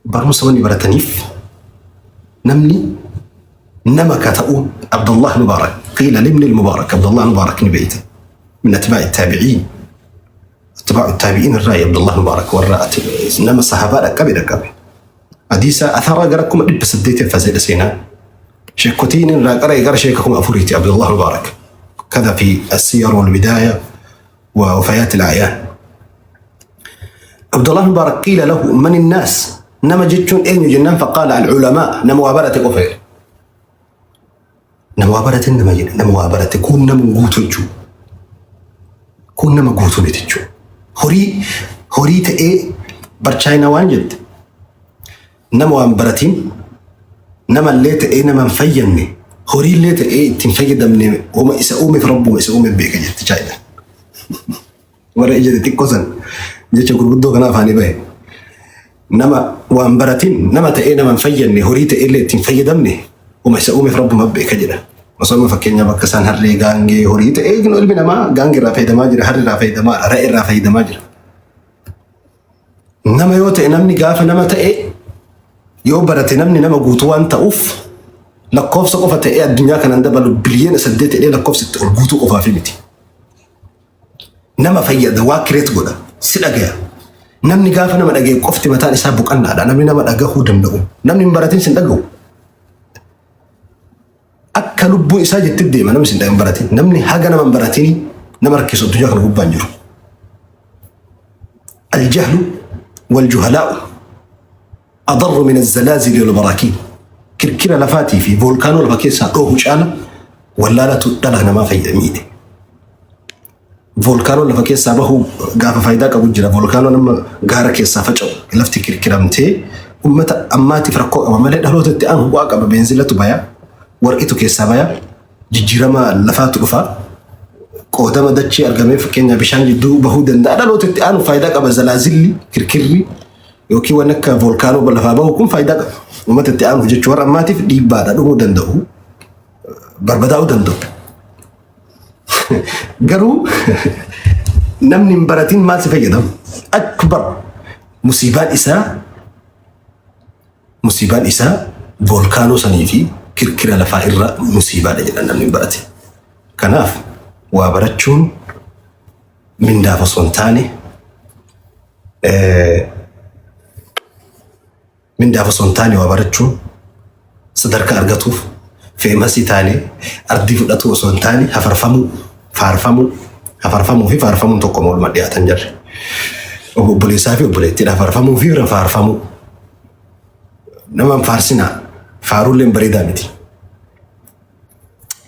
Barumsa wanni barataniif namni nama ka ta'u Abdullah Mubarak qiila libni Mubarak Abdullah Mubarak ni beeyta min atbaa'i taabi'iin atbaa'u taabi'iin irraa Abdullah Mubarak warra nama sahabaa dhaqqabe dhaqqabe hadiisa athara gara 800,000 fasedha seenaa sheekotiin irraa qara'e gara sheeka 4,000ti Abdullah Mubarak كذا في السير والبداية ووفيات الأعيان. عبد الله مبارك قيل له من الناس نما جتشون إن جنان فقال العلماء نما وابرة قفير نما وابرة نما جن نما وابرة كون نما قوتو كون نما قوتو نتجو هوري هوري تأي برشاينا وانجد نما وابرتين نما اللي تأي نما مفيني هوري اللي تأي تنفيد من وما إسأومي في ربه إسأومي بيك جت شاينا warra ija xixiqqoo san jecha gurguddoo kana afaanii bahe. Nama waan baratin nama ta'ee nama hin fayyadne horii ta'ee illee ittiin fayyadamne uma isa uumeef rabbuma beeka jedha. Osoo fakkeenyaaf akka isaan harree gaangee horii ta'ee ilmi namaa gaangee irraa fayyadamaa jira, harree irraa fayyadamaa, re'ee irraa fayyadamaa jira. Nama yoo ta'e namni gaafa nama ta'e yoo barate namni nama guutuu waan ta'uuf lakkoofsa qofa ta'ee addunyaa kanaan dabalu biliyoona 8 ta'ee lakkoofsa itti ol guutuu qofaaf miti. Nama fayyada waa kireet godha si dhagaya. Namni gaafa nama dhagaye qofti mataan isaa boqannaadha. Namni nama dhagahuu danda'u. Namni hin baratin sin dhagahu. Akka lubbuun isaa jetti deema namni sin hin baratin. Namni haga nama hin baratin nama rakkisu addunyaa kana gubbaan jiru. الجهل والجهلاء أضر من الزلازل والبراكين kirkira lafaatii fi voolkaanoo lafa keessaa dhoohu caala wallaalatu dhala namaa fayyadamiidhe. Voolkaanoo lafa keessaa bahu gaafa faayidaa qabu jira. Voolkaanoo nama gaara keessaa faca'u lafti kirkiramtee uummata ammaatiif rakkoo qaba malee dhaloota itti aanu bu'aa qaba. Beenzilatu baya, warqitu keessaa baya, jijjiirama lafaatu dhufa. Qoodama dachee argamee fakkeenya bishaan jidduu bahuu danda'a. Dhaloota itti aanu faayidaa qaba. Zalaazilli, kirkirri yookiin waan akka voolkaanoo lafaa bahu kun faayidaa qaba. Uummata itti aanuuf jechuun warra ammaatiif dhiibbaadha dhumuu danda'u, barbadaa'uu danda'u. Garuu namni hin baratin maal si fayyadamu? Akbar musiibaan isaa voolkaanoo sanii fi kirkira lafaa irra musiibaadha jedhan namni hin baratin. Kanaaf waa barachuun mindaaf osoo hin taane, mindaaf osoo hin taane, waa barachuun sadarkaa argatuuf famous taane ardii fudhatu osoo hin taane, hafarfamuu faarfamuu hafarfamuu fi faarfamuun tokko waluma dhiyaatan jarre. Obboleessaa fi obboleettiidha hafarfamuu fi faarfamuu. Nama hin faarsinaa, faaruulleen bareedaa miti.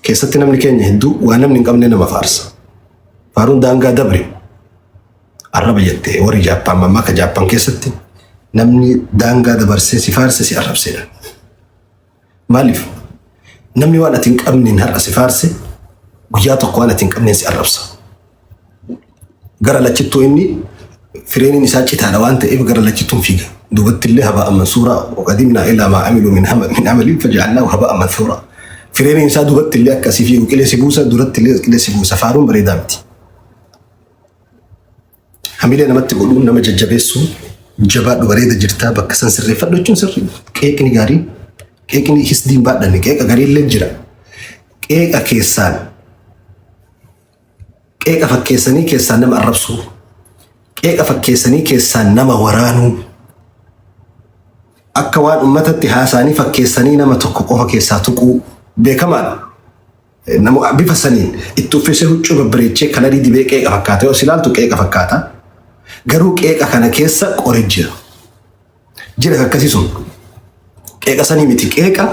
Keessatti namni keenya hedduu waan namni hin qabne nama faarsa. Faaruun daangaa dabre arraba jettee warri Jaappaan mammaaka Jaappaan keessatti namni daangaa dabarsee si faarse si arrabseedha. Maaliif? Namni waan ati hin qabneen har'a si faarse guyyaa tokko waan ati hin qabneen si arrabsa. Gara lachittuu inni fireeniin isaa citaadha waan ta'eef gara lachittuun fiiga. Duubatti illee هباء منثورا وقدمنا إلى ما عملوا من عمل فجعلناه هباء منثورا. Fireeniin isaa duubatti illee akkasii fiigu qilee si buusa, duratti illee qilee si buusa. Faaruun bareedaa miti. Hamilee namatti godhuun, nama jajjabeessuun, jabaadhu, bareeda jirtaa, bakka san sirreeffadhu jechuun sirrii. Qeeqni gaarii, qeeqni hisdiin baadhanne qeeqa gariillee jira. Qeeqa keessaan qeeqa fakkeessanii keessaan nama arrabsuu, qeeqa fakkeessanii keessaan nama waraanuu, akka waan uummatatti haasa'anii fakkeessanii nama tokko qofa keessaa tuquu beekamaadha. Nama bifa saniin itti uffisee huccuu babbareechee kalarii dibee qeeqa fakkaata. Yoo ilaaltu qeeqa fakkaata. Garuu qeeqa kana keessa qori jira. Jira akkasii sun. Qeeqa sanii miti, qeeqa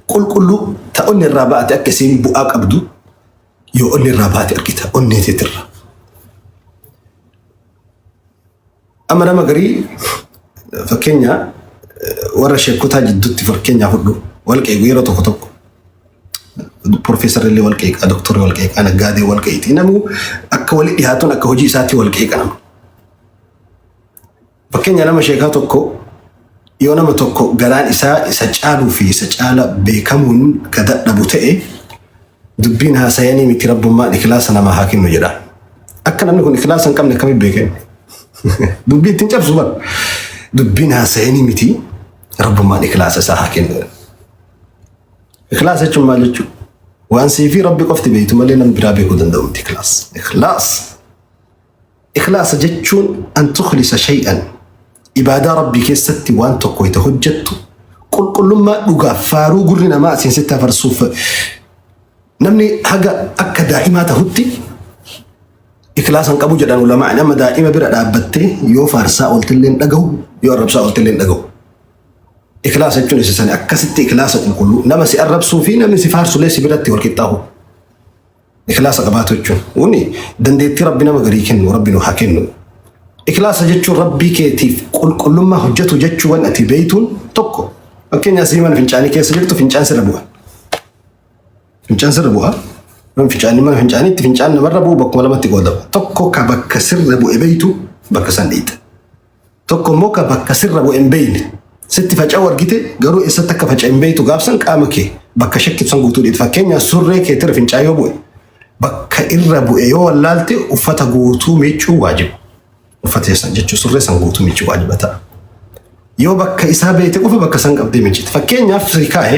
qulqulluu ta onni irraa ba'ate akka isiin bu'aa qabdu yoo onni irraa baate argita onnee teetirra. Amma nama garii fakkeenya warra sheekotaa jidduutti fakkeenyaa fudhu, wal qeequ yeroo tokko tokko. Profeesarri illee wal qeeqa, doktorri wal qeeqa, naggaadee wal qeeqi. Namuu akka wali dhiyaatuun akka hojii isaatti wal qeeqa nama. Fakkeenya nama sheekaa tokko yoo nama tokko garaan isaa isa caaluu fi isa caala beekamuun ka dadhabu ta'e, dubbiin haasayanii miti, rabbummaan ikhlaasa namaa haa kennu jedha. Akka namni kun ikhlaasa hin qabne akkamitti beekan? Dubbii ittiin cabsu bara. Dubbiin haasayanii miti. Rabbummaan ikhlaasa isaa haa kennu. Ikhlaasa jechuun maal jechuudha? Waan sii fi Rabbi qofti beektu malee namni biraa beekuu danda'u miti ikhlaas. Ikhlaas. Ikhlaasa jechuun an tukhlisa shay'an ibaadaa Rabbii keessatti waan tokko itti hojjettu qulqullummaa dhugaaf faaruu gurri namaa asiin sitti hafarsuuf namni haga akka daa'imaa tahutti ikhlaasa hin qabu jedhan ulamaan amma daa'ima bira dhaabbattee yoo faarsaa ooltillee hin dhagahu yoo arrabsaa ooltillee hin dhagahu. Ikhlaasa jechuun isa sani akkasitti ikhlaasa qulqulluu nama si arrabsuu fi namni si faarsulee si biratti wal qixxaahu. Ikhlaasa qabaatu jechuun kuni dandeettii Rabbi nama garii kennu Rabbi nu haa kennu. Ikhlaasa jechuun Rabbii keetiif qulqullummaa hojjetu jechuu waan ati beeytuun tokko. Fakkeenya asii mana fincaanii keessa jirtu fincaan sirra bu'a. Fincaan sirra bu'a. Mana fincaanii mana fincaaniitti fincaan namarra bu'u bakkuma lamatti qoodama. Tokko ka bakka sirra bu'e beeytu bakka san dhiita. Tokko immoo ka bakka sirra bu'e hin beeyne sitti faca'u argite garuu eessatti akka faca'e hin beeytu gaafsan qaama kee bakka shakkitu san guutuu dhiita. Fakkeenyaaf surree keetirra fincaa yoo bu'e bakka irra bu'e yoo wallaalte uffata guutuu miiccuu waajiba. Uffata san jechuun surree san guutuu miiccuu waajiba ta'a. Yoo bakka isaa beekte qofa bakka san qabdee miiccite. Fakkeenyaaf si kaa'e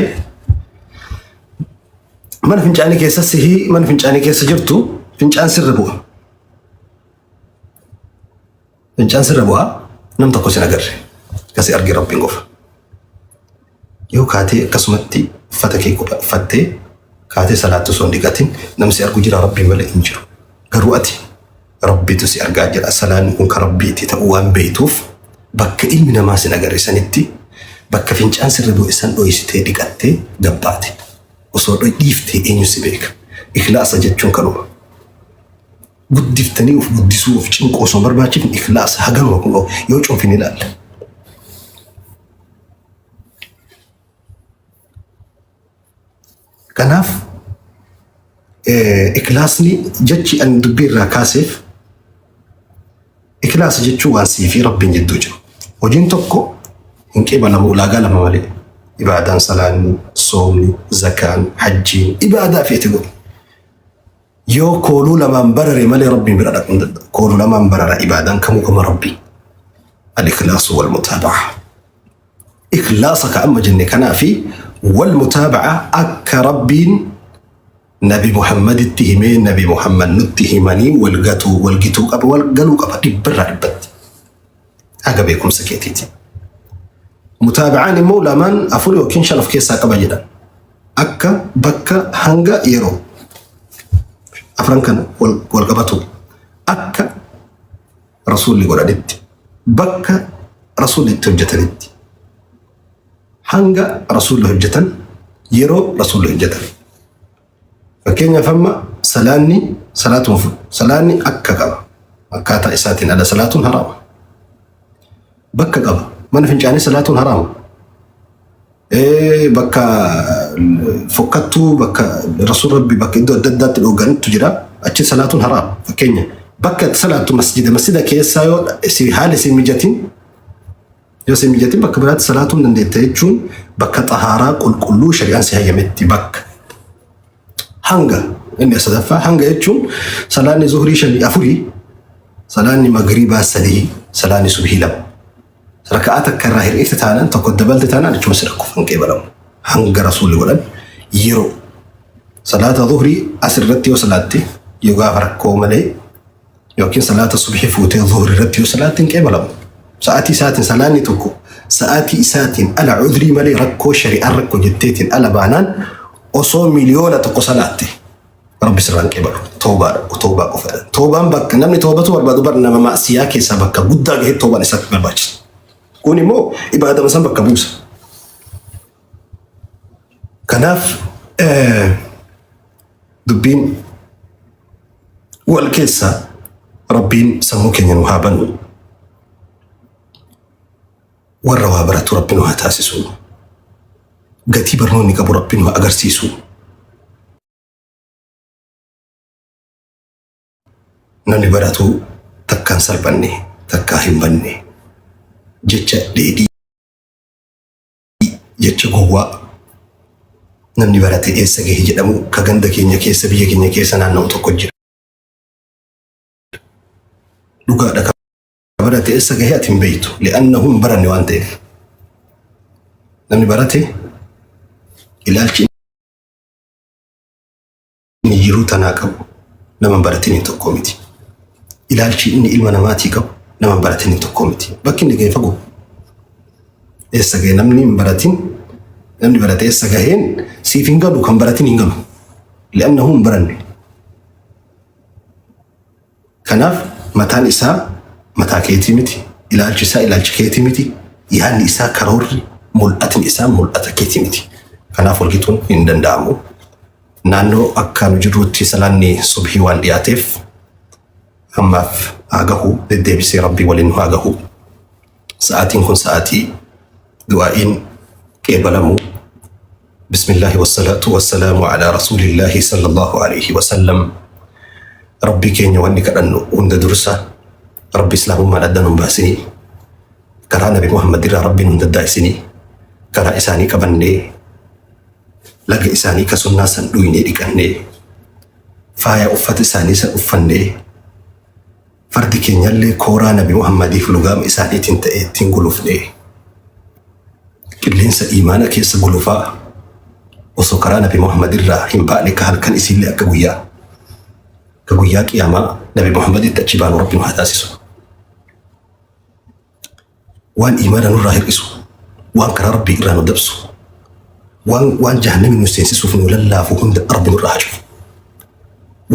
mana fincaanii keessa sihii mana fincaanii keessa jirtu fincaan sirra bu'a. Fincaan sirra bu'aa nam tokko sin agarre. Kasi arge Rabbiin qofa. Yoo kaatee akkasumatti uffata kee kopha uffattee kaatee salaattu osoo hin dhiqatin nam si argu jira Rabbiin malee hin jiru. Garuu ati Rabbitu si argaa jira. Salaanni kun ka Rabbiiti ta'uu waan beektuuf bakka ilmi namaa sin agarre sanitti bakka fincaan sirra bu'e san dhoysitee dhiqattee gabbaate. Osoo dhiiftee eenyu si beeka. Ikhlaasa jechuun kanuma. Guddiftanii of guddisuu of cinquu osoo hin barbaachifne ikhlaasa haganuma kun yoo cuunfine ilaalla. Kanaaf ikhlaasni jechi ani dubbii irraa kaaseef ikhlaasa jechuun waan sii fi rabbiin jidduu jiru. Hojiin tokko hin qeebalamu ulaagaa lama malee. Ibaadaan salaanni, soomni, zakaan, hajjiin ibaadaa feete godhi. Yoo kooluu lamaan barare malee Rabbiin bira dhaquu hin danda'u. Kooluu lamaan barara ibaadaan kamuu kama Rabbii. Al-ikhlaasu wal mutaaba'a. Ikhlaasa ka amma jenne kanaa fi wal mutaaba'a akka Rabbiin Nabi Muhammaditti himee Nabi Muhammad nutti himanii wal gatuu wal gituu qaba wal galuu qaba dhibbarraa dhibbatti. Haga beekumsa keetiiti. Mutaaba'aan immoo lamaan afur yookiin shan of keessaa qaba jedhan. Akka bakka hanga yeroo afran kana wal qabatu akka rasuulli godhanitti bakka rasuulli itti hojjetanitti hanga rasuulli hojjetan yeroo rasuulli hojjetan. Fakkeenyaaf amma salaanni salaatuma fudhu salaanni akka qaba akkaataa isaatiin ala salaatuun haraama. Bakka qaba mana fincaanii salaatuun haraama. Bakka fokkattuu bakka rasuul rabbi bakka iddoo adda addaatti dhoogantu jira achi salaatuun haraama. Fakkeenya bakka itti salaattu masjida masjida keessaa yoo si haali si mijatin yoo si mijatin bakka biraatti salaatuun dandeetta jechuun bakka xahaaraa qulqulluu shari'aan si hayyametti bakka. Hanga inni sadaffaa hanga jechuun salaanni zuhrii shanii afurii salaanni magriibaa sadii salaanni subhii lama. Raka'aa takka irraa hir'ifte taanaan tokko dabalte taanaan achuma si rakkuuf hin qeebalamu. Hanga rasuulli godhan yeroo salaata zuhrii asirratti yoo salaatte yoo gaafa rakkoo malee yookiin salaata subhii fuutee zuhrii irratti yoo salaatte hin qeebalamu. Sa'aatii isaatiin salaanni tokko sa'aatii isaatiin ala cudrii malee rakkoo shari'aan rakkoo jetteetiin ala baanaan osoo 1,000,000 salaatte Rabbi sirraa hin qeebalu. Toobaadha. Toobaa qofaadha. Toobaan bakka namni toobatu barbaadu bar nama maasiyaa keessaa bakka guddaa gahe toobaan isatti barbaachisa. Kun immoo ibaadama san bakka buusa. Kanaaf dubbiin wal keessa Rabbiin sammuu keenya nu haa banu. Warra waa baratu Rabbi nu haa taasisu. Gatii barnoonni qabu Rabbi nu haa agarsiisu. Namni baratu takkaan salphanne takkaa hin banne jecha dheedhii jecha gowwaa namni barate eessa gahe jedhamu ka ganda keenya keessa biyya keenya keessa naanna'u tokko jira. Dhugaadha ka barate eessa gahe ati hin beektu li'annahu hin baranne waan ta'eef. Namni barate ilaalchi inni jiruu tanaa qabu nama hin baratiniin tokko miti. Ilaalchi inni ilma namaatii qabu nama hin baratiniin tokko miti. Bakki inni gahe fagoo. Eessa gahe namni hin baratin namni barate eessa gaheen siif hin galu kan baratin hin galu. Li'annahu hin baranne. Kanaaf mataan isaa mataa keetii miti, ilaalchi isaa ilaalcha keetii miti, yaadni isaa karoorri mul'atni isaa mul'ata keetii miti. Kanaaf walgituun hin danda'amu. Naannoo akka nu jirrutti salaanni subhii waan dhiyaateef ammaaf haa gahu deddeebisee rabbii waliin nu haa gahu. Sa'aatiin kun sa'aatii du'aa'iin qeebalamu. Bismillaahi wassalaatu wassalaamu alaa rasuulillaahi sallallahu alaihi wasallam. Rabbii keenya wanni kadhannu hunda dursa Rabbi islaamummaan adda nun baasinii karaa Nabi Muhammad irraa Rabbi nun daddaa'isinii karaa isaanii qabannee laga isaanii ka sunnaa san dhuynee dhiqannee faaya uffata isaanii san uffannee fardi keenyallee kooraa Nabi Muhammadiif lugaama isaaniitiin ta'e ittiin gulufnee qilleensa iimaana keessa gulufaa osoo karaa Nabi Muhammad irraa hin baane ka halkan isiillee akka guyyaa ka guyyaa qiyaamaa Nabi Muhammaditti achi baanu Rabbi nu haa taasisu. Waan iimaana nurraa hir'isu, waan karaa Rabbii irraa nu dabsu, waan waan jahannamiin nu seensisuuf nu lallaafu hunda Rabbi nurraa haa cufu.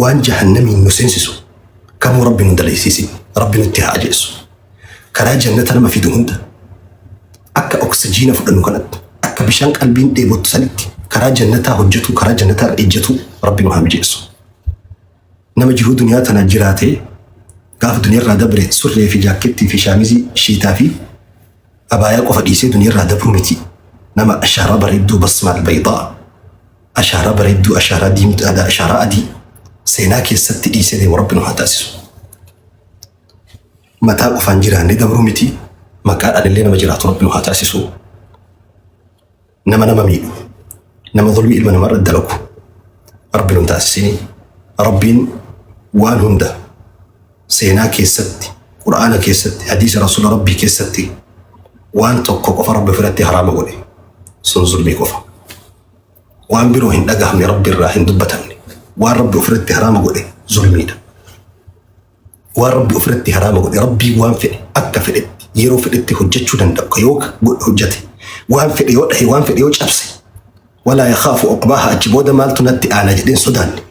Waan jahannamiin nu seensisu kamuu Rabbi nu dalaysiisin, Rabbi nutti haa ajeessu. Karaa jannata nama fidu hunda akka oksijiina fudhannu kanatti, akka bishaan qalbiin dheebottu sanitti karaa jannataa hojjetu, karaa jannataa irra ejjetu Rabbi nu haa mijeessu. Nama jiruu duniyaa tana jiraatee gaafa duniyaa irraa dabre surree fi jaakkettii fi shaamizii shiitaa fi abaayaa qofa dhiisee duniyaa irraa dabruu miti. Nama ashaaraa bareedduu basmaal baydaa ashaaraa bareedduu ashaaraa diimtuu ashaaraa adii seenaa keessatti dhiisee deemu Rabbi nu haa taasisu. Mataa qofaan jiraannee dabruu miti maqaadhaan illee nama jiraatu Rabbi nu haa taasisu. Nama nama miidhu, nama zulmii ilma namaa irratti dalagu Rabbi nun taasisini. Rabbiin waan hunda seenaa keessatti, Qur'aana keessatti, hadiisa Rasuula Rabbii keessatti waan tokko qofa Rabbi ofirratti haraama godhe. Sun zulmii qofa. Waan biroo hin dhagahamne Rabbi irraa hin dubbatamne. Waan Rabbi ofirratti haraama godhe zulmiidha. Waan Rabbi ofirratti haraama godhe Rabbii waan fedhe akka fedhetti yeroo fedhetti hojjechuu danda'u ka yoo hojjete waan fedhe yoo dhahe waan fedhe yoo cabse walaa yakhaafu uqbaaha achi booda maaltu natti aana jedhee hin sodaanne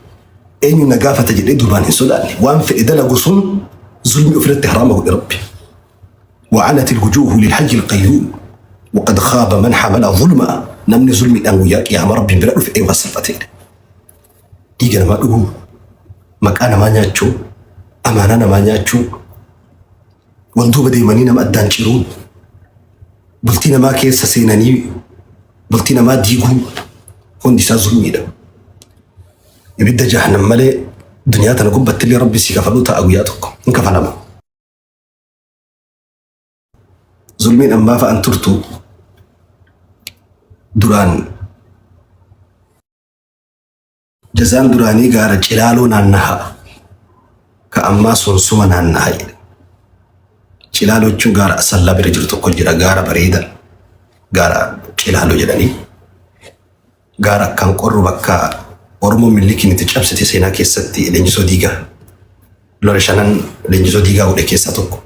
eenyu na gaafata jedhee duubaan hin sodaanne waan fedhe dalagu sun zulmi ofirratti haraama godhe Rabbi. وعنت الوجوه للحي القيوم وقد خاب من حمل ظلما namni zulmiidhaan guyyaa qiyaama rabbiin bira dhufe eewwa salphateedha. Dhiiga namaa dhuguu, maqaa namaa nyaachuu, amaanaa namaa nyaachuu, wal duuba deemanii nama addaan ciruun, bultii namaa keessa seenanii bultii namaa diiguun hundi isaa zulmiidha. Ibidda jahannam malee duniyaa tana gubbatti illee rabbi si kafaluu ta'a guyyaa tokko hin kafalama. Zulmiin ammaa fa'an turtu duraan Jazaan duraanii gaara Cilaaloo naannaha. Ka ammaa Sonsuma naannaha jedhe. Cilaaloo jechuun gaara Asallaa bira jiru tokko jira. Gaara bareeda. Gaara Cilaaloo jedhanii. Gaara akkaan qorru bakka Oromoo Minilikiin itti cabsite seenaa keessatti Leenjisoo Diigaa. Lola shanan Leenjisoo Diigaa godhe keessaa tokko.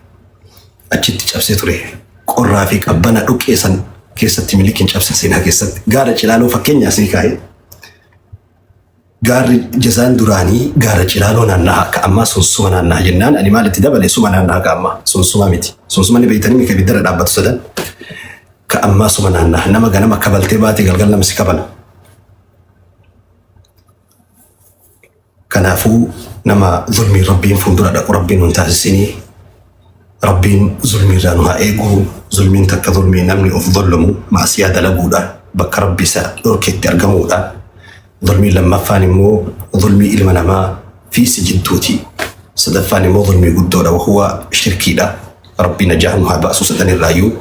Achitti cabsee ture. Qorraa fi qabbana dhoqqee san keessatti Minilikiin cabsan seenaa keessatti. Gaara Cilaaloo fakkeenya asii kaa'ee. Gaarri jazaan duraanii gaara Cilaaloo naannaha ka ammaa sunsuma naannaha jennaan ani maal itti dabale suma naannaha ka ammaa sunsuma miti. Sunsuma ni beektanii mika ibiddara dhaabbatu sadan ka ammaa suma naannaha nama ganama kabaltee baate galgal nama si kabala. Kanaafuu nama zulmiin Rabbiin fuuldura dhaqu Rabbiin nun taasisinii. Rabbiin zulmii irraa nu haa eegu. Zulmiin takka zulmii namni of zollomu maasiyaa dalaguudha. Bakka Rabbi isa dhorketti argamuudha. Zulmiin lammaffaan immoo zulmii ilma namaa fi si jidduuti. Sadaffaan immoo zulmii guddoodha. Wahuwa shirkiidha. Rabbi najaa nu haa baasu sadan irraayyuu.